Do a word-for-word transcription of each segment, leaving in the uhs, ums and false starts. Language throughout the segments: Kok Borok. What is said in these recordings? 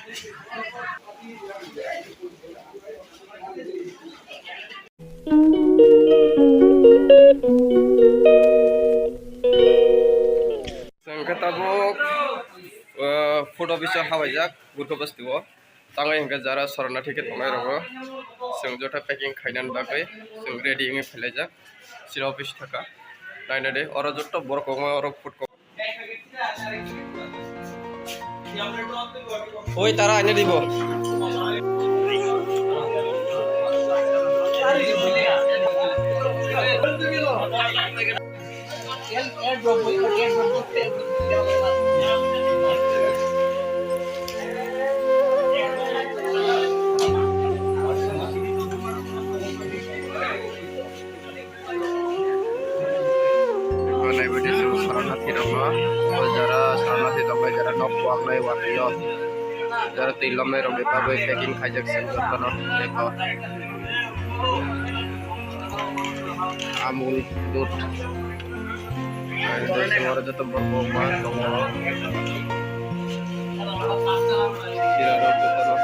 Chwng khe tabuk, uh, food office o habaijak Gurkha basti o. Tangwi hwnkhe jara sorana thik khe tongnai rogo chwng jotha packing khainani bagwi chwng ready wngwi phailaijak. Chini office thaka nainadi oro jotto borok kwbangma oro food. Oi, tara aina dibo. Naibadi chwng Saranati rokno, o jara Saranati tongbai jara nok kuak nai watwi o. Jara twi lomnai rokni bagwi packing khaijak chwng jotono bego. Amul dut. Aro joto borok ma tongo. Sira rok jotono.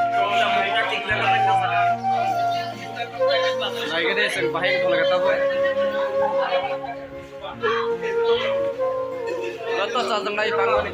Naigede chwng bahai wngkha tabuk. Joto chajak nai bangmani.